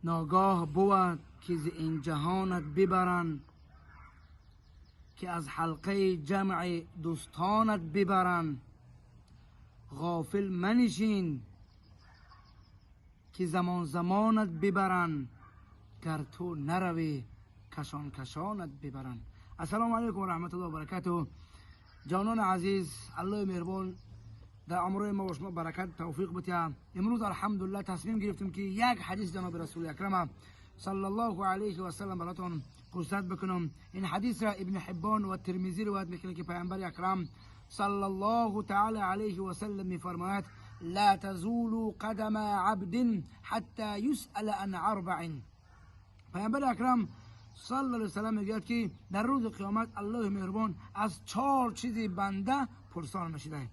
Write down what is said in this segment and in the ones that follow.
ناگاه بود که ز این جهانت ببرن، که از حلقه جمع دوستانت ببرن. غافل منشین که زمان زمانت ببرن، گر تو نروی کشان کشانت ببرن. السلام علیکم و رحمت الله و برکاته. جانان عزیز، الله مهربان در امر ما و شما برکت توفیق بده. امروز الحمدلله تصمیم گرفتیم که یک حدیث جناب رسول اکرم صلی الله علیه و سلم براتون قصد بکنم. این حدیث را ابن حبان و ترمذی روایت میکنه که پیامبر اکرم صلی الله تعالی علیه و سلم میفرماید: لا تزول قدم عبد حتى يسأل عن اربع. پیامبر اکرم صلی الله علیه و سلم میگوید که در روز قیامت الله مهربان از چهار چیزی بنده پرسان میشده.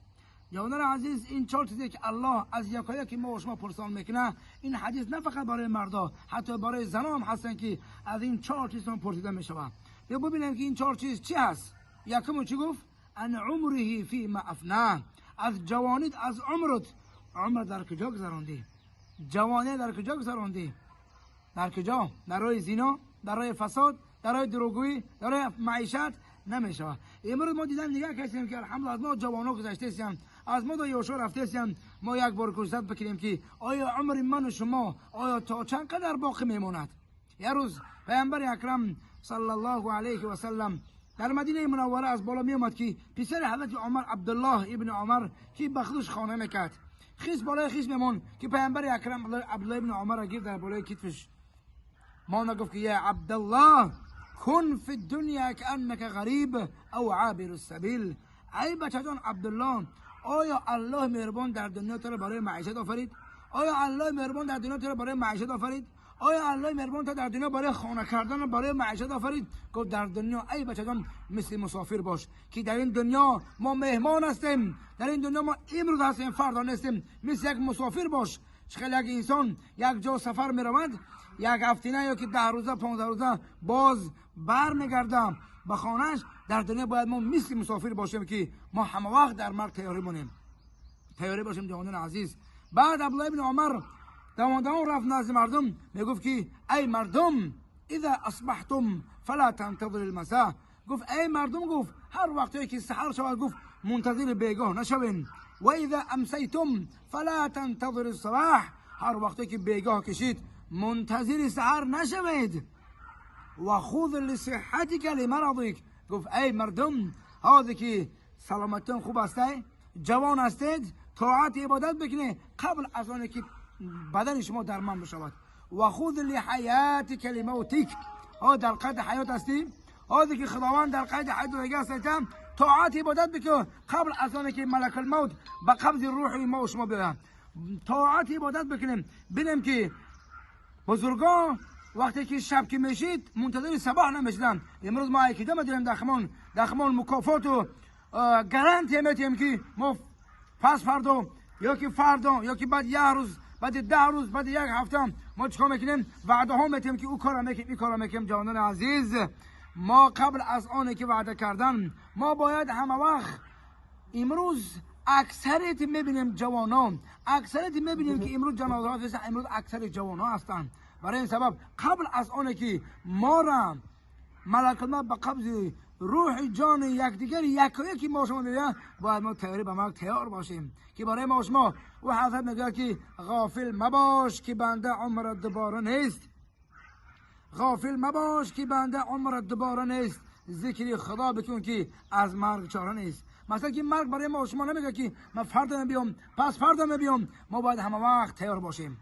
جوانان عزیز، این چهار چیزی که الله از یکایک ما و شما پرسان میکنه، این حدیث نه فقط برای مردا، حتی برای زنان هم هستن که از این چهار چیز هم پرسیده میشود. بیا ببینیم که این چهار چیز چی هست. یکم چی گفت؟ ان عمره فی ما افناه. از جوانیت، از عمرت، عمر در کجا گذراندی؟ جوانی در کجا گذراندی؟ در کجا؟ در راه زنا، در راه فساد، در راه دروغگویی، در راه معیشت نمیشه. امروز ما دیدن نگاه کردیم که الحمدلله از ما جوانا گذشته هستیم، از ما دا یوشا رفته هستیم. ما یک بار کوشش بکنیم که آیا عمر من و شما آیا تا چند قدر باقی میماند؟ یه روز پیامبر اکرم صلی الله علیه و سلم در مدینه منوره از بالا می اومد که پسر حضرت عمر، عبدالله ابن عمر، که به خودش خانه میکرد، خیس بالای خیس میمون که پیامبر اکرم عبدالله ابن عمر را گرفت در بالای کتفش ما گفت که یا عبدالله کن فی الدنیا كأنك غریب او عابر السبیل. ای بچه جان عبدالله، آیا الله مهربان در دنیا تو را برای معیشت آفرید؟ آیا الله مهربان در دنیا تو را برای معیشت آفرید؟ آیا الله مهربان تو در دنیا برای خانه کردن و برای معیشت آفرید؟ گفت در دنیا ای بچه جان مثل مسافر باش که در این دنیا ما مهمان هستیم، در این دنیا ما امروز هستیم فردا نیستیم. مثل یک مسافر باش. خیلی یک انسان یک جا سفر میرود، یک هفته نه یا که 10 روزه 15 روزه باز برمیگرده به خانهش. در دنیا باید ما مثل مسافر باشیم که ما همه وقت در مرگ تیاری بونیم، تیاری باشیم جوانان عزیز. بعد عبدالله ابن عمر دوان دوان رفت نزد مردم، میگفت که ای مردم اذا اصبحتم فلا تنتظر المساء. گفت ای مردم، گفت هر وقتی که سحر شود گفت منتظر بیگاه نشوین. و اذا امسیتم فلا تنتظر الصباح. هر وقتی که بیگاه کشید منتظر سحر نشوید. و خذ لصحتك لمرضك. گفت ای مردم، هذا که سلامتتون خوب است، جوان هستید، طاعت عبادت بکنید قبل از آن که بدن شما درمان بشود. و خذ لحیاتك لموتك. ها در قید حیات هستی، هذا که خداوند در قید حیات دیگه هست، طاعت عبادت بکن قبل از آن که ملک الموت به قبض روح ما و شما بیاید. طاعت عبادت بکنیم. ببینیم که بزرگان وقتی که شب که میشید منتظر صباح نمیشدن. امروز ما عقیده میداریم دخمان مکافات و گارانتی میتیم که ما پس فردا یا که فردا یا که بعد یک روز، بعد 10 روز، بعد یک هفته ما چیکار میکنیم؟ وعده ها میتیم که او کارا میکنیم، این کارا میکنیم. جوانان عزیز، ما قبل از آن که وعده کردن ما باید همه وقت، امروز اکثریت میبینیم جوانان، اکثریت میبینیم که امروز جنازه ها امروز اکثر جوان هستند. برای این سبب قبل از آن که ما را ملک الموت به قبض روح جان یکدیگر یکایکی ما شما میبینن، باید ما تیاری به مرگ تیار باشیم که برای ما شما و حضرت میگه که غافل مباش که بنده عمر دوباره نیست، غافل مباش که بنده عمر دوباره نیست، ذکر خدا بکن که از مرگ چاره نیست. مثلا که مرگ برای ما شما نمیگه که من فردا بیام پس فردا بیام، ما باید همه وقت تیار باشیم.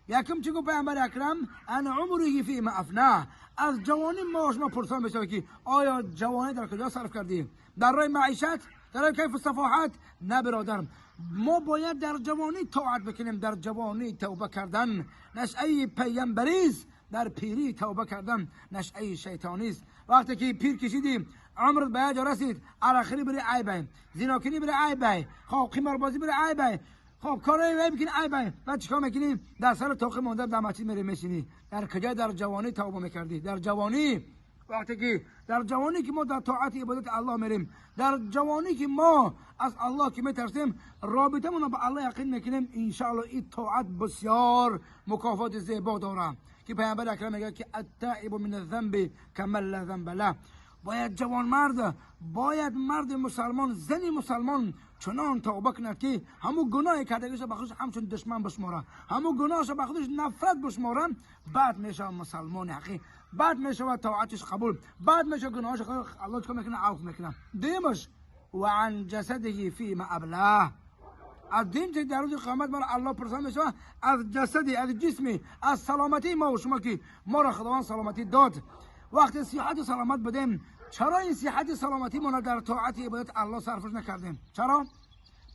یکم چی گفت پیامبر اکرم؟ ان عمره فی ما افناه. از جوانی ما شما پرسان بشه که آیا جوانی در کجا صرف کردی؟ در راه معیشت، در راه کیف صفاحت؟ نه برادر، ما باید در جوانی طاعت بکنیم، در جوانی توبه کردن نشأه پیامبری است، در پیری توبه کردن نشأه شیطانی است. وقتی که پیر کشیدیم، عمرت به جا رسید، عرقخوری بری عیبه، زیناکنی بری عیبه، خب قماربازی بری عیبه، خب کارای عیب کنی عیبه، بعد چیکار میکنی؟ در سر طاقه مونده در مسجد میری میشینی. در کجا در جوانی توبه میکردی؟ در جوانی وقتی که در جوانی که ما در طاعت عبادت الله میریم، در جوانی که ما از الله که میترسیم، رابطه رو با الله یقین میکنیم، انشاءالله این طاعت بسیار مکافات زیبا داره که پیامبر اکرم میگه که التائب من الذنب کمن لا ذنب له. باید جوان مرد، باید مرد مسلمان، زن مسلمان چنان توبه کند که همو گناه کردگیش به خودش همچون دشمن بشماره، همو گناهش به خودش نفرت بشماره، بعد میشه مسلمان حقیقی، بعد میشه و طاعتش قبول، بعد میشه گناهش الله چکار میکنه؟ عفو میکنه. دیمش و عن جسده فیما ابلاه، از دین که در روز قیامت ما الله پرسان میشه از جسدی، از جسمی، از سلامتی ما و شما که ما را خداوند سلامتی داد. وقتی صحت و سلامت بدیم، چرا این صحت سلامتی ما در طاعت عبادت الله صرفش نکردیم؟ چرا؟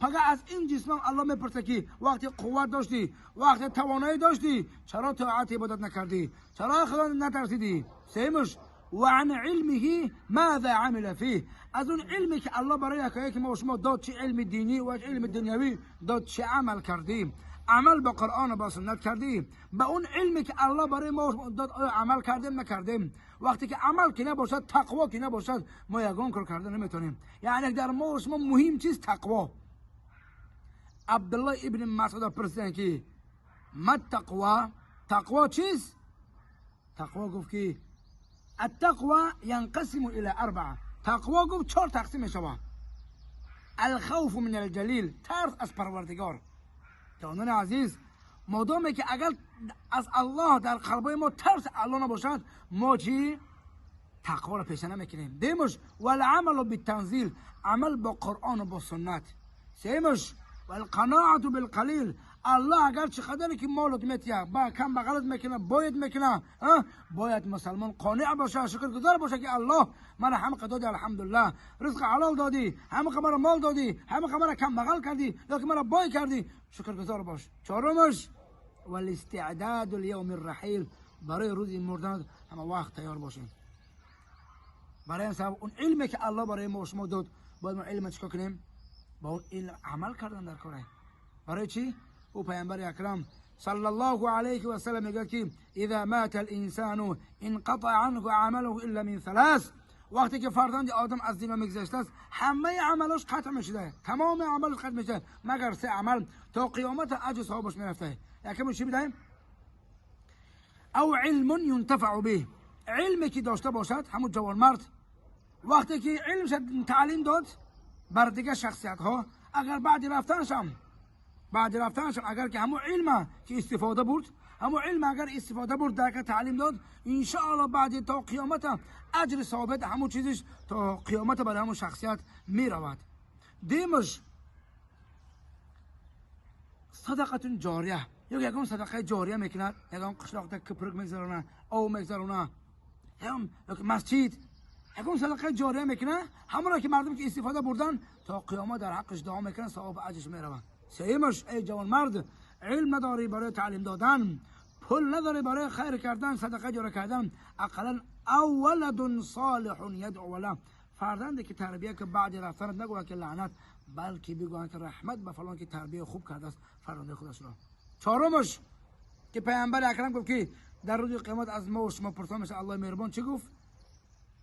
فقط از این جسم الله میپرسه که وقتی قوت داشتی، وقتی توانایی داشتی، چرا طاعت عبادت نکردی؟ چرا خدا نترسیدی؟ سیمش و عن علمه ماذا عمل فيه، از اون علمی که الله برای یکایی که ما شما داد، چه علم دینی و چه علم دنیوی داد، چه عمل کردیم؟ عمل با قرآن و با سنت کردیم؟ به اون علمی که الله برای ما داد آیا عمل کردیم نکردیم؟ وقتی که عمل که نباشد، تقوا که نباشد، ما یگان کار کرده نمیتونیم. یعنی در ما و شما مهم چیز تقوا. عبدالله ابن مسعود پرسیدن که ما تقوا، تقوا چیز؟ تقوا گفت که التقوى ينقسم الى اربعه. تقوا گفت چهار تقسیم میشود. الخوف من الجلیل، ترس از پروردگار. جانان عزیز، مادامی که اگر از الله در قلب ما ترس الله نباشد، ما چی؟ تقوا را پیشه نمیکنیم. دیمش والعمل بالتنزیل، عمل با قرآن و با سنت. سیمش والقناعة بالقلیل، الله اگر چقدر که مالت میتیه با کم بغلت میکنه، باید میکنه، باید مسلمان قانع باشه، شکرگزار باشه که الله مرا هم دادی، الحمدلله رزق حلال دادی، هم مرا مال دادی، هم مرا کم بغل کردی یا که مرا بای کردی، شکرگزار باش. چهارمش والاستعداد لیوم الرحیل، برای روز مردن همه وقت تیار باشیم. برای این سبب اون علمی که الله برای ما شما داد، باید ما علم چیکار کنیم؟ با اون علم عمل کردن در کاره. برای چی؟ او پیامبر اکرم صلی الله علیه و سلم میگه که اذا مات الانسان انقطع عنه عمله الا من ثلاث. وقتی که فرزند آدم از دنیا میگذشته است، همه عملش قطع میشده، تمام عملش قطع میشه مگر سه عمل تا قیامت اجر ثوابش میرفته. یکم چی بدهیم؟ او علم ينتفع به، علمی که داشته باشد همون جوان مرد وقتی که علمش تعلیم داد بر دیگه شخصیت ها، اگر بعد رفتنش اگر که همون علم که استفاده برد، همون علم اگر استفاده برد در تعلیم داد، ان شاء الله بعد تا قیامت اجر ثابت همون چیزش تا قیامت برای همون شخصیت می رود. دیمش صدقه جاریه، یا یکم صدقه جاریه میکند، یکم قشلاق تا کپرک میگذرونه، او میگذرونه، هم مسجد یکم صدقه جاریه میکنه، همون که مردم که استفاده بردن تا قیامت در حقش دعا میکنن، ثواب اجرش میرود. سیمش ای جوان مرد، علم نداری برای تعلیم دادن، پول نداری برای خیر کردن، صدقه جاری کردن، اقلا او ولد صالح یدعو له، فرزندی که تربیه که بعد رفتنت نگوید که لعنت، بلکه بگوید که رحمت به فلان که تربیه خوب کرده است فرزند خودش را. چهارمش که پیامبر اکرم گفت که در روز قیامت از ما و شما پرسان میشه، الله مهربان چه گفت؟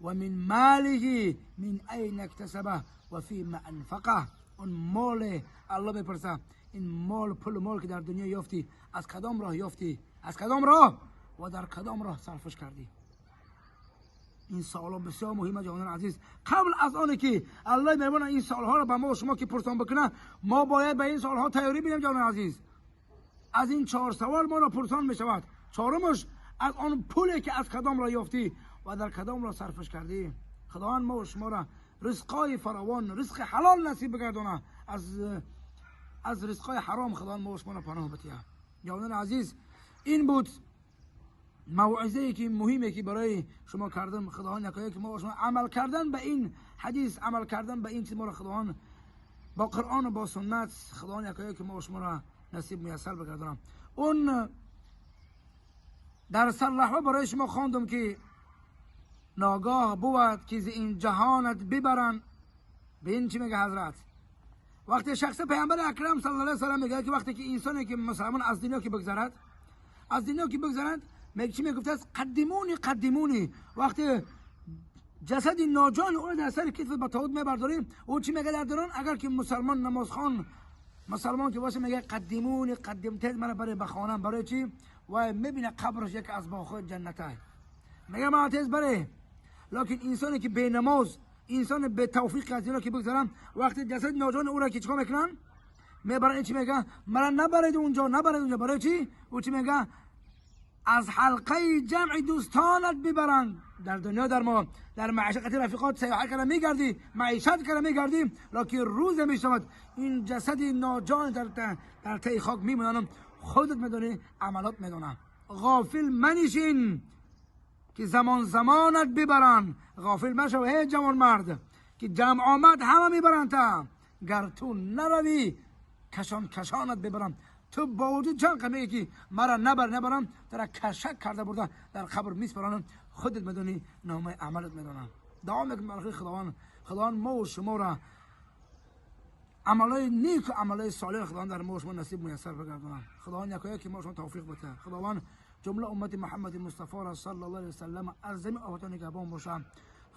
و من ماله من این اکتسبه و فیما انفقه. اون مال الله میپرسه این مال، پول مال که در دنیا یافتی از کدام راه یافتی، از کدام راه و در کدام راه صرفش کردی؟ این سوالا بسیار مهمه جوانان عزیز. قبل از آنی که الله مهربان این سوالها را به ما و شما که پرسان بکنه، ما باید به این سوالها تیاری بینیم جوانان عزیز. از این چهار سوال ما را پرسان میشود. چهارمش از آن پولی که از کدام راه یافتی و در کدام راه صرفش کردی. خداوند ما و شما را رزقای فراوان، رزق حلال نصیب بگردانه، از رزقای حرام خداوند ما و شما را پناه بده. جوانان عزیز، این بود موعظه‌ای که مهمه که برای شما کردم. خداوند یکایی که ما و شما عمل کردن به این حدیث، عمل کردن به این چیز، ما را خداوند با قرآن و با سنت، خداوند یکایی که ما و شما را نصیب میسر بگردانه. اون در سرلحوه برای شما خواندم که ناگاه بود که این جهانت ببرن. به این چی میگه حضرت؟ وقتی شخص پیامبر اکرم صلی الله علیه و سلم میگه که وقتی که انسانی که مسلمان از دنیا که بگذرد، از دنیا که بگذرد، میگه چی میگفت است؟ قدمونی قدمونی. وقتی جسد ناجان او در سر کتف با تابوت میبرداریم. او چی میگه در درون؟ اگر که مسلمان نمازخوان مسلمان که باشه میگه قدیمون قدیمتر من برای بخوانم. برای چی؟ وای میبینه قبرش یک از باغ جنته، میگه من تیز بره. لکن انسانی که بی نماز، انسان به توفیق از اینا که بگذارم، وقتی جسد ناجان او را که چیکار میکنن؟ میبرن. این چی میگه؟ مرا نبرید اونجا، نبرید اونجا. برای چی؟ او چی میگه؟ از حلقه جمع دوستانت ببرند. در دنیا در ما در معیشت رفیقات سیاحت کرده میگردی، معیشت کرده میگردی، لکن روز میشود این جسد ناجان در ته خاک میمونن. خودت میدونی، عملات میدونن. غافل منشین که زمان زمانت ببرن. غافل مشو ای جوان مرد که جمع آمد همه میبرن تا گر تو نروی کشان کشانت ببرن. تو با وجود چند میگه که مرا نبر نبرم، ترا کشک کرده برده در قبر میسپرانم. خودت میدونی، نامه عملت میدونم. دعا میکنم برای خداوند، خداوند ما و شما را عملای نیک و عملای صالح خداوند در ما و شما نصیب میسر بگردانه. خداوند یکایک که ما و شما توفیق بده. خداوند جمله امت محمد مصطفی را صلی الله علیه و سلم از زمین آفات نگهبان باشه.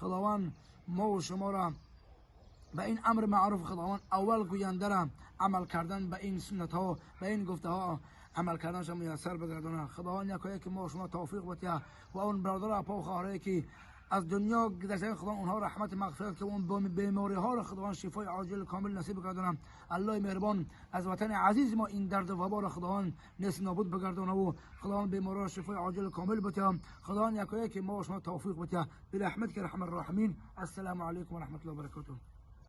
خداوند ما و شما را به این امر معروف خداوند اول گوینده را عمل کردن به این سنت ها، به این گفته ها عمل کردن شما میسر بگردانه. خداوند یکایک که ما و شما توفیق بده و اون برادر اپا و خواهرایی که از دنیا گذشته خداوند اونها رحمت مغفرت که اون بیماری ها را خداوند شفای عاجل کامل نصیب بگردانه. الله مهربان از وطن عزیز ما این درد و وبا را خداوند نیست نابود بگردانه و خداوند بیمارا را شفای عاجل کامل بده. خداوند یکایک که ما و شما توفیق بده برحمتک ارحم الراحمین. السلام علیکم و رحمت الله و برکاته.